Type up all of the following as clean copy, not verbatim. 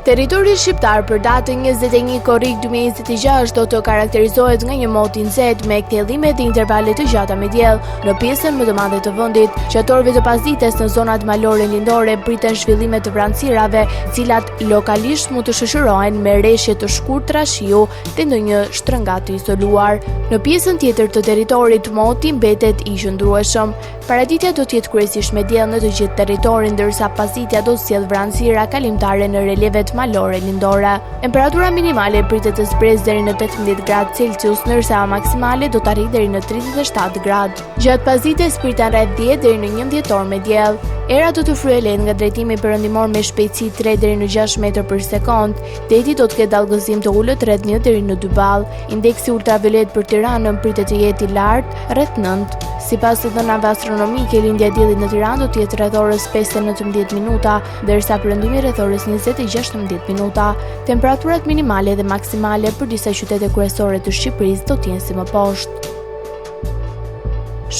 Territori shqiptar për datën 21 korrik 2026 do të karakterizohet nga një mot i nxehtë me kthjellime dhe intervale të gjata me diell në pjesën më të madhe të vendit. Gjatë orëve të pasdites në zonat malore lindore priten zhvillime të vranësirave, të cilat lokalisht mund të shoqërohen me reshje të shkurtra shiu dhe ndonjë shtrëngatë të izoluar. Në pjesën tjetër të territorit moti mbetet i qëndrueshëm. Paraditja do të jetë kryesisht me diell në të gjithë territorin, ndërsa pasditja do të sjellë vranësira kalimtare në relievet malore lindore. Temperatura minimale pritet të zbresë deri në 18 gradë Celsius, ndërsa maksimale do të arrijë deri në 37 gradë. Gjatë pasdites priten rreth 10 deri në 11 orë me diell. Era do të fryjë lehtë nga drejtimi perëndimor me shpejtësi 3 deri në 6 metra për sekond. Deti do të ketë dallgëzim të ulët rreth 1 deri në 2 ballë. Indeksi ultraviolet për Tiranën pritet të jetë i lartë, rreth 9. Sipas të dhënave astronomike, lindja e diellit në Tiranë do të jetë rreth orës 5:19 minuta, ndërsa perëndimi rreth orës 20:16 minuta. Temperaturat minimale dhe maksimale për disa qytete kryesore të Shqipërisë do të jenë si më poshtë.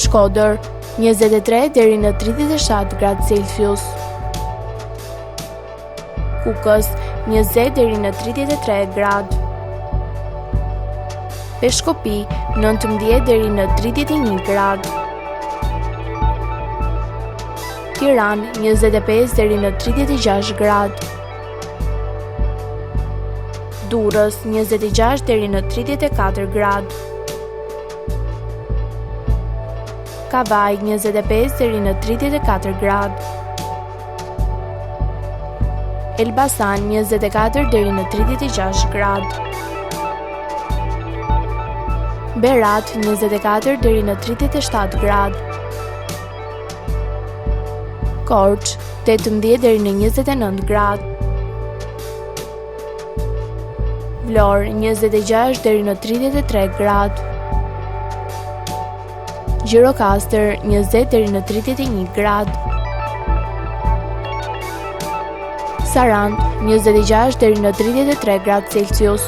Shkodër, 23 deri në 37 gradë Celsius. Kukës, 20 deri në 33 gradë. Peshkopi, 19 deri në 31 gradë. Tiranë, 25 deri në 36 gradë. Durrës, 26 deri në 34 gradë. Kavajë, 25 deri në 34 gradë. Elbasan 24 deri në 36 gradë. Berat 24 deri në 37 gradë. Korçë 18 deri në 29 gradë. Vlorë 26 deri në 33 gradë. Gjirokastër 20 deri në 31 gradë. Sarandë 26 deri në 33 gradë Celsius.